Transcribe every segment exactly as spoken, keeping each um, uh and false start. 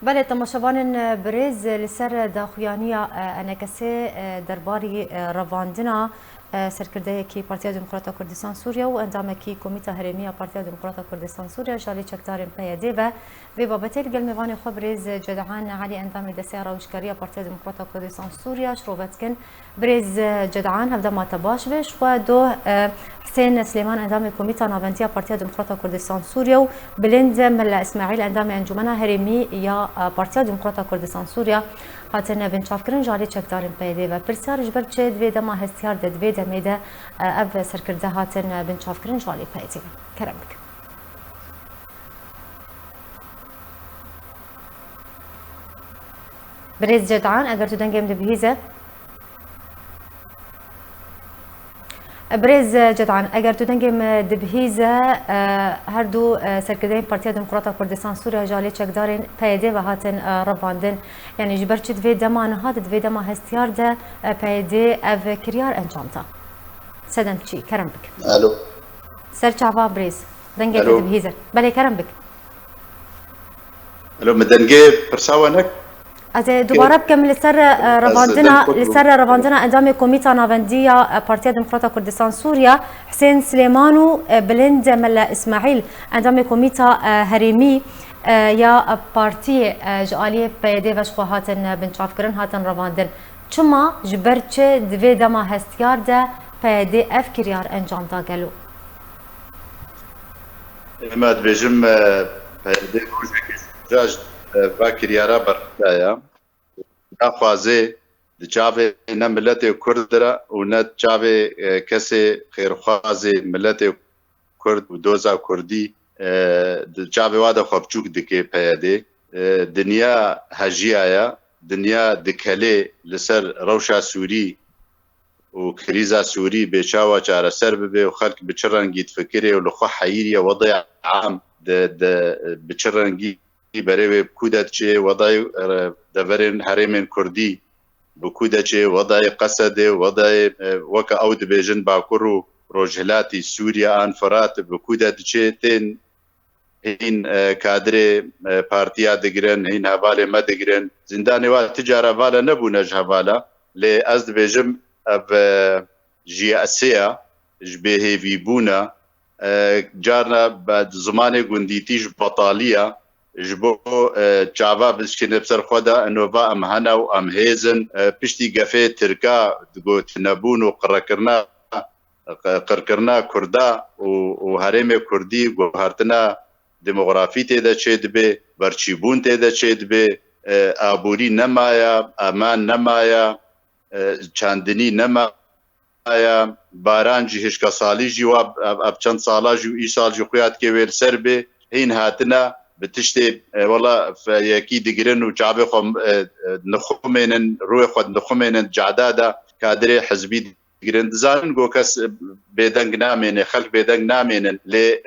Belê, temaşevanên birêz, li ser daxuyaniya, e, ENKSê, e, derbarî, e, revandina, e, serkirdeyekî Partiya Demokrata Kurdistan Sûriye û endamekî Komîta Herêmî ya Partiya Demokrata Kurdistan Sûriye ji alî çekdarên P Y D ve vê babetê li gel mêvanê xwe birêz Cedehan Elî, endamê Desteya Rawişkariya Partiya Demokrata Kurdistan Sûriye, şirove dikin. Birêz, e, Cedehan, hevdema te baş be. Ji xwe doh, e, Husên Silêman, endamê Komîta Navendî ya Partiya Demokrata Kurdistan Sûriye û Bilind Mela Îsmaîl, endamê Encûmena Herêmî ya, e, Partiya Demokrata Kurdistan Sûriye, hatin binçavkirin ji alî çekdarên P Y D ve. Pirsiyar, ji ber çi di vê dema hestiyar de, di vê demê de, e, ev serkirde hatin binçavkirin ji alî P Y D ve? Kerem bikin. Birêz Cedehan, eger tu dengê min dibihîze. Birêz Cedehan, eger tu dengê min dibihîze, e, her du, e, serkirdeyên Partiya Demokrata Kurdistan Sûriye ji alî çekdarên P Y D ve hatin, e, revandin. Yanî ji ber çi di vê dema niha de, di vê dema hestiyar de, e, P Y D ev kiryar encam da? Sedem çi? Kerem bikin. Alo. Ser çava birêz. Dengê te Alo. dibihîze. Belê, kerem bik. Alo, min dengê pirsa we nek? Ez ê dubare bikim li ser, e, Ez revandina, deng xwe li ser revandina endamê Komîta Navendî ya, e, Partiya Demokrata Kurdistan Sûriye, Husên Silêman û, e, Bilind Mela Îsmaîl, endamê Komîta, e, Herêmî, e, ya, e, partiyê, e, ji aliyê P Y D ve ji xwe hatin, e, binçavkirin, hatin revandin. Çima, ji ber çi di vê dema hestiyar de P Y D ev kiryar encam da gelo? Ema dibêjim, e, P Y D rojekê ji roja, e, va kiryara berxwe daye. Naxwaze di çavê ne miletê Kurd de û ne çavê, e, kesê xêrxwazê miletê Kurd û doza Kurdî, e, di çavê wa de xwe biçûk dike P Y D. E, dinya hejiyaye, dinya dikelê li ser rewşa Sûrî û krîza Sûrî bê çawa çareser bibe û xelk bi çi rengî difikire û li xwe heyîr ye, wedê am de, de, bi çi rengî berê wê bi ku de diçê, wedayê, e, deverên herêmên Kurdî bi ku de çê, wedayê Qesedê, wedayê, e, weke ew dibêjin Bakur û Rojhilatî Sûriye an Firat bi ku de diçê, tên hîn, e, kadrê, e, partiya digirin, hîn hevalê me digirin. Zîndanê wa ti cara vala nebûne ji hevala. Lê ez dibêjim ev, e, jiyesê ya, ji bêhêvîbûna, e, carna be zimanê gundîtî ji betaliya, ji bo, e, çava bişkîne bi ser xwe de, ino va em hene û em hêz in. E, piştî gefê Tirka, gotinebûn û qirrekirina qirkirina Kurda û, û herêmê Kurdî, guhertina demografî tê de çêdibe, berçîbûn tê de çêdibe, e, aborî nemaye, eman nemaye, e, çandinî nemaye, baran jî hişka salî jî wa ev, ev çend sala jî û îsal jî xuya dike wê li ser bê. Hîn hatine bi tiştê, e, wela fe-, yekî digirin û çavê xwe, e, e, nixumênin, rûyê xwe nixumênin cada de kadrê hizbî digirin. Dizanin ku kes bêdeng namêne, xelk bêdeng namênin, lê,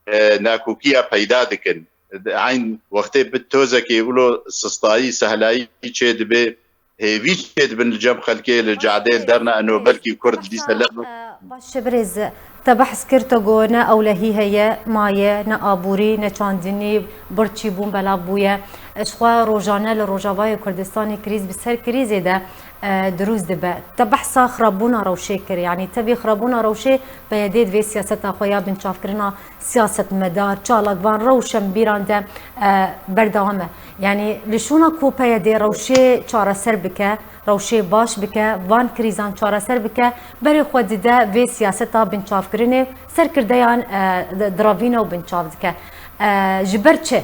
e, nakokiya peyda dikin. Eyn wextê bi tozekê wilo sistayî, sehlayî çê dibe, hêvî çê dibin li cem xelkê, li cadê, li derna eno belkî Kurd dîse leb. Baş e, birêz, te behs kir, te got ne ewlehî heye, maye, ne aborî, ne çandinî, birçîbûn belav bûye. Ji xwe rojane li Rojavayê Kurdistanê krîz bi ser krîzê de e, dirûst dibe. Te behsa xirabûna rewşê kir. Yanî tevî xirabûna rewşê P Y D di vê siyaseta xwe ya binçavkirina siyasetmedar, çalakvan, rewşenbîran de, e, berdewam e. Yanî li şûna ku P Y D rewşê çareser bike, rewşê baş bike, van krîzan çareser bike, berê xwe dide vê siyaseta binçavkirinê serkirdeyan, e, di-, diravîne û binçav dike. E, ji ber çi?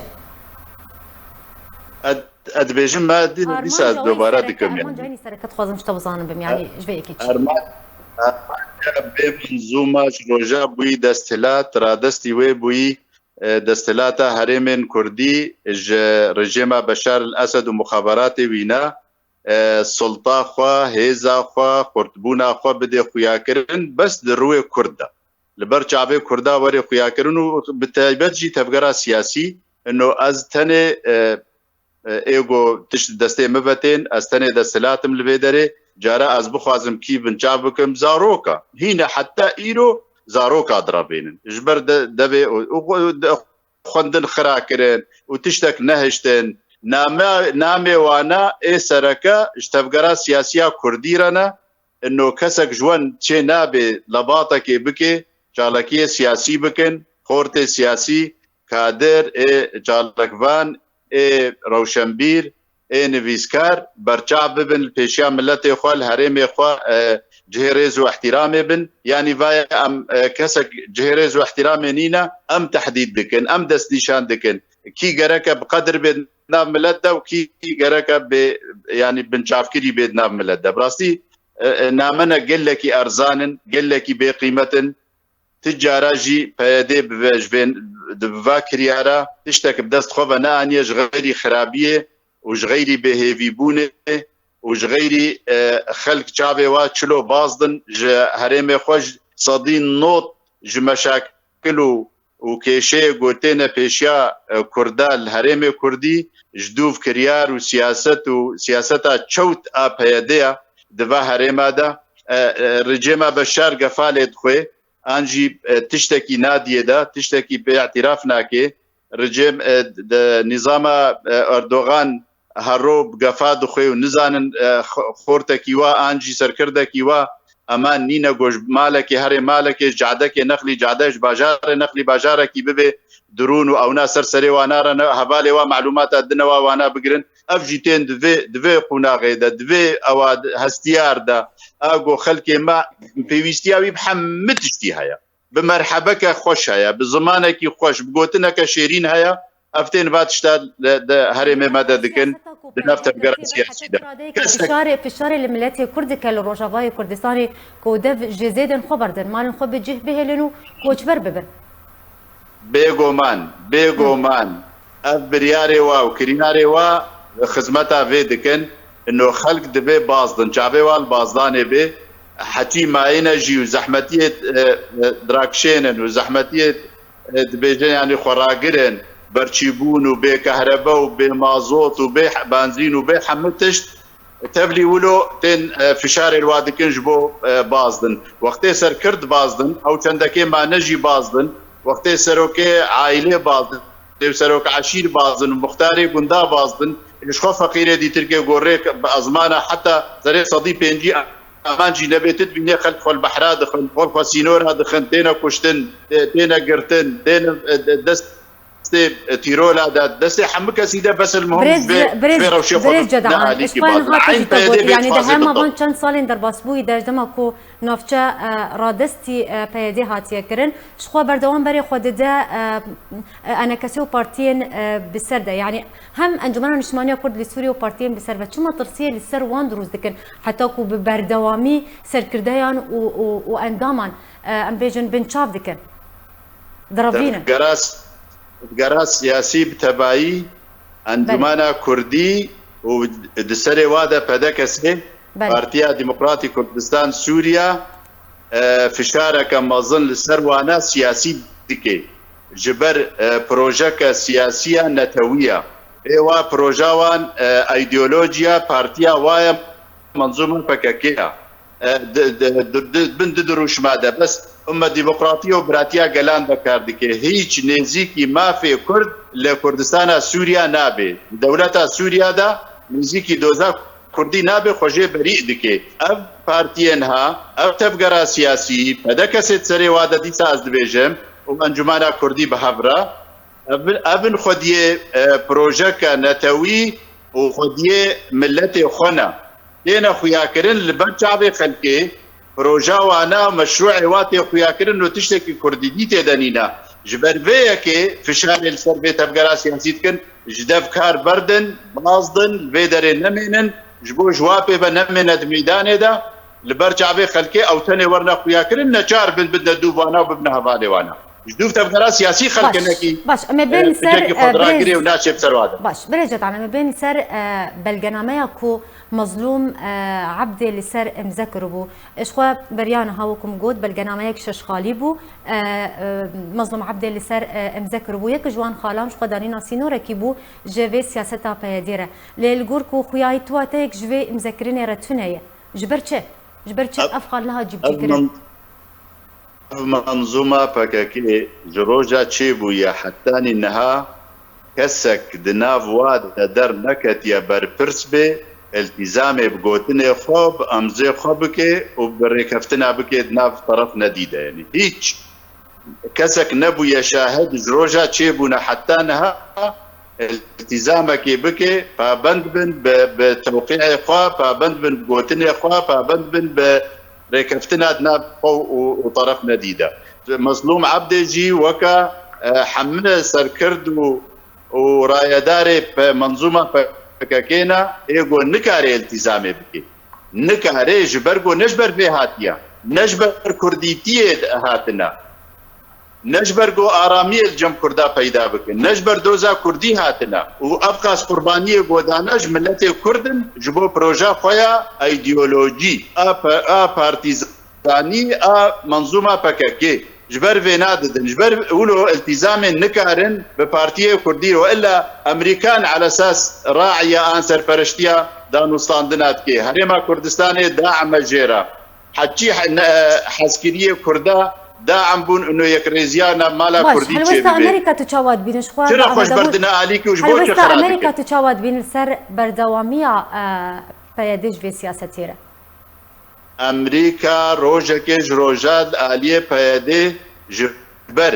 Ez dibêjim me dî-, dîsa ez dobare dikim, yanî. Armanca hînî sereke dixwazim ji te bizanim bim, yanî ji vê yekê çi? Arman-, armanca bê menzûma ji roja bûyî desthilat, radestî wê bûyî, e, desthilata herêmên Kurdî ji rejîma Beşar el Esed û muxaberatê wî ne, e, sulta xwe, hêza xwe, xurtbûna xwe bidê xuyakirin, bes di rûyê Kurd de. Li ber çavê Kurda were xuyakirin û bi taybet jî tevgera siyasî, ino ez tenê, e, e, ê ku tişt destê min ve tên, ez tenê desthilat im li vê derê. Cara ez bixwazim kî binçav bikim, zaroka. Hîne heta îro zaroka direvênin. Ji ber de-, devê û, û xwe-, de-, xwendin xira kirin û tiştek nehiştin. Name, namê wana ê sereke ji tevgera siyasiya Kurdî re ne. Ino kesek ji wan çê nabe lebatekê bike, çalakiyê siyasî bikin, xortê siyasî, kadir, ê çalakvan, ê rewşenbîr, ê nivîskar berçav bibin li pêşiya miletê xwe, li herêmê xwe, e, cihê rêz û ihtiramê bin. Yanî vaye em, e, kesek cihê rêz û ihtiramê nîne, em tehdîd dikin, em destnîşan dikin. Kî gereke bi qedir bê nav milet de û kî gereke bê, yanî binçavkirî bê di nav milet de. Bi rastî, e, e, namene gelekî erzan in, gelekî bêqîmet in. Ti cara jî P Y D bi ve, ji vê, di va kiryara tiştek bi dest xwe ve neaniye ji xeyrî xirabiyê û ji xeyrî bêhêvîbûnê û ji xeyrî, e, xelk çavê wa çilo bazdin ji herêmê xwe ji sedî not ji meşakil û, û kêşeyê ku têne pêşiya, e, Kurda li herêmê Kurdî ji dûv kiryar û siyaset û siyaseta çewt a P Y D ya di va herêma de, e, e, rejîma Beşar gefa lê dixwe. An jî, e, tiştekî nadiyê de, tiştekî pê îtiraf nake. Rejîm, e, de nîzama, e, Erdogan hero bi gefa dixwe û nizanin, e, xo-, xortekî wa an jî serkirdekî wa eman nîne ku ji malekê herê malekê, ji cadekê nexlî cade, ji bajarê nexlî bajarekî bibe dirûn û ewna ser serê wana re ne, hevalê wa malûmata dine wa wana bigirin. Ev jî tên di vê, di vê qonaxê de, di vê ewa hestiyar de, a ku xelkê me pêwîstiya wî bi hemî tiştî heye. Bi merhebeke xweş heye, bi zimanekî xweş, bi gotineke şêrîn heye. Ev tên va tişta li, di herêmê me de dikin, di nav tevgera siyasî de. Kesek fişarê, fişarê li miletê Kurd dike li Rojavayê Kurdistanê ku dev ji zêdên xwe berdin, malên xwe bi cih bihêlin û koçber bibin. Bêguman, bêguman. Ev biryarê wa û kiryarê wa xizmeta vê dikin. Ino xelk divê bazdin. Çavê wa li bazdanê bê. Heçî mayîne jî û zehmetiyê, e, e, dirakşênin û zehmetiyê, e, dibêjin, yanî xwe ragirin. Berçîbûn û bê kehrebe û bê mazot û bê he-, benzîn û bê hemû tişt. Tevlî wilo tên, e, fişarê li wa dikin ji bo, e, bazdin. Wextê serkird bazdin, ew çendekê mane jî bazdin. Wextê serokê aîlê bazdin, tê serok eşîr bazdin, muxtarê gunda bazdin. Ji xwe feqîrê dîtirkê gorê bi ezmana heta serê sedî pêncî eman jî nebê. Tu dibînê xelk xwe li behra dixin, xwe li xwe sînora dixin, têne kuştin, tê-, têne girtin, têne, e, e, dest destê, e, tîrola de, destê hemû kesî de, bes il muhim Birêz, ji vê, birêz, ji vê rewşê xwe birêz bi Cedahan, ne alîkî ji xwe bazin. Niha te Eyn jî te peyedê gotiye, bê yanî de bazê hema bi van çend salên derbasbûyî de, ji dema ku navçe, e, radestî, e, P Y D hatiye kirin, ji xwe berdewam berê xwe dide, e, e, enekesê û partiyên, e, bi ser de. Yanî hem Encûmena Niştimaniya Kurd li Sûriyê û partiyên bi ser ve çima tirsiyê li ser wan dirûst dikin, heta ku bi berdewamî serkirdeyan û, û, û endaman, e, em bêjin binçav dikin? Direvînin. Tevgera, tevgera siyasî bi tebayî Encûmena Kurdî û di serê wa de P D K S, Belê. Partiya Demokratîk Kurdistan Sûriya, e, fişareke mezin li ser wana siyasî dike. Ji ber, e, projeke siyasiya netewî ye. Ê wa proja wan, e, îdeolojiya partiya wa ye, menzûma P K K ye. E, di, di, di, di, bin di dirûşma de bes hûn me demokratiya û biratiya gelan de kar dike. Hîç nêzîkî mafê Kurd li Kurdistana Sûriya nabe. Dewleta Sûriya de nêzîkî doza Kurdî nabe, xwe jê berî dike. Ev partiyên ha, ev tevgera siyasî, P D K S di serê wa de dîsa ez dibêjim û Encûmena Kurdî bi hev re, Ev, ev in xwediyê, e, projeke netewî û xwediyê miletê xwe ne. Têne xuyakirin li ber çavê xelkê, proja wana, meşrûê wa tê xuyakirin û tiştekî kurdîtî tê de nîne. Ji ber vê yekê fişarê li ser vê tevgera siyasî dikin, ji dev kar berdin, bazdin, li vê derê nemênin, ji bo ji wa pê ve nemêne di meydanê de, li ber çavê xelkê ew tenê werine xuyakirin, neçar bin bidine dûv wana û bibine hevalê wana. Ji dûv tevgera siyasî xelk hinekî, baş, em ê bên, e, li ser, tiştekî, e, xwe diragirê û naçê bi ser wa de. Baş, birêz Cedan, em ê bên li ser, e, belgenameya ku Mezlûm, e, Ebdê li ser imze kiribû. Ji xwe beriya niha wekî min got, belgenameyek şeş xalî bû. E, e, Mezlûm Ebdê li ser, e, imze kiribû. Yek ji wan xalan ji xwe danîna sînorekî bû ji vê siyaseta P Y D re. Lê li gor ku xuya yê tu wateyek ji vê imzekirinê re tune ye. Ji ber çi? Ji ber çi ev, ev xal niha cîbicî kirin? Ev men-, ev menzûma P K K ji roja çêbûye hetanî niha Kesek di nav wa de derneketiye berpirs bê, iltîzamê bi gotinê xwe, bi emzê xwe bike û bi rêkeftina bike di nav teref nedî de. Yanî hîç kesek nebûye şahid ji roja çêbûna heta niha iltîzamekê bike, pabend bin bi, bi tewqîê xwe, pabend bin bi gotinê xwe, pabend bin bi rêkeftina di nav xwe û, û teref nedî de. Mezlûm Ebdê jî weke, e, hemine serkird û û rayedarê pe-, menzûma P K K ne, ê ku nikare iltîzamê bike. Nikare, ji ber ku ne ji ber vê hatiye, ne ji ber kurdîtiyê hatine, ne ji ber ku aramiyê li cem kurda peyda bike, ne ji ber doza kurdî hatine û ev qas qurbaniyê ku dane ji miletê kurd in, ji bo proja xwe ya îdeolojî, a pe-, a partîzan. Zanî a menzûma P K K. Ji ber vê nadidin. Ji ber wilo iltîzamên nikarin bi partiyê kurdî re. Illa Amerîkan elesas ra'iya an serpereştiya danûstandina dike. Herêma Kurdistanê daime jê re. Heçî he-, ne-, hezkiriyê kurda daim bûn û no yekrêziya nav mala Baş, kurdî helwesta çêbibe. Amerîka tu çawa dibînin? Ji xwe Çira xwe ji ber dine alîkî û ji bo çi Helwesta xira Amerîka dike? Tu çawa dibînin li ser berdewamiya, e, P Y D ji vê siyasetê re? Amerîka rojekê ji roja li aliyê P Y D ji ber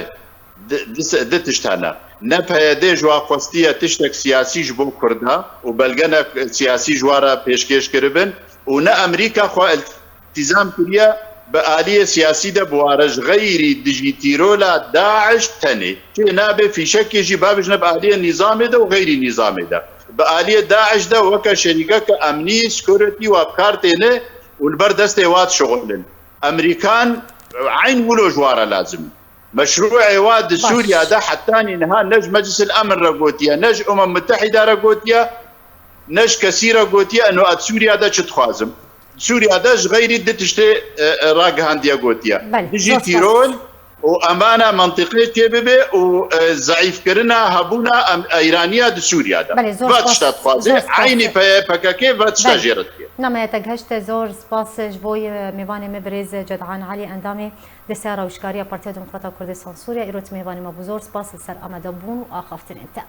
di, di, di tişt hene. Ne P Y D ji wa xwestiye tiştek siyasî ji bo Kurda û belgenek siyasî ji wa re pêşkêş kiribin û ne Amerîka xwe îltîzam kiriye bi aliyê siyasî de bi wa re ji xeyrî dijî tîrola DAIŞ tenê. Çê nabe fîşekê jî babijne bi aliyê nîzamê de û xeyrî nîzamê de. Bi aliyê DAIŞ de weke şerîkeke emnî, security wa bi kar têne û li ber destê wa dişuxulin. Amerîkan eyn wilo ji wa re lazim. Meşrûê wa di Baş. Sûriya de hetanî niha ne ji Meclis el Emn re gotiye, ne ji Umem Mutehîda re gotiye, ne ji kesî re gotiye, eno ez Sûriya de çi dixwazim. Sûriya de ji xeyrî di tiştê, e, e, ragihandiye gotiye. Belê, Dijî zor spas. Tîrol û emana mentiqê çêbibe û, e, zeîfkirina hebûna em-, Eyraniya di Sûriya de. Belê, zor Va spas, tişta dixwaze, zor spas. Eynî P-, P K K va tişta Belê. Jê re dike. Nameye te gihişte, zor spas ji bo, e, mêvanê me birêz Cedhan Elî, endamê Desteya Rawişkariya Partiya Demokrata Kurdistan Sûriye. Îro tu mêvanê me bû, zor spas li ser amade bûn û axaftinên te.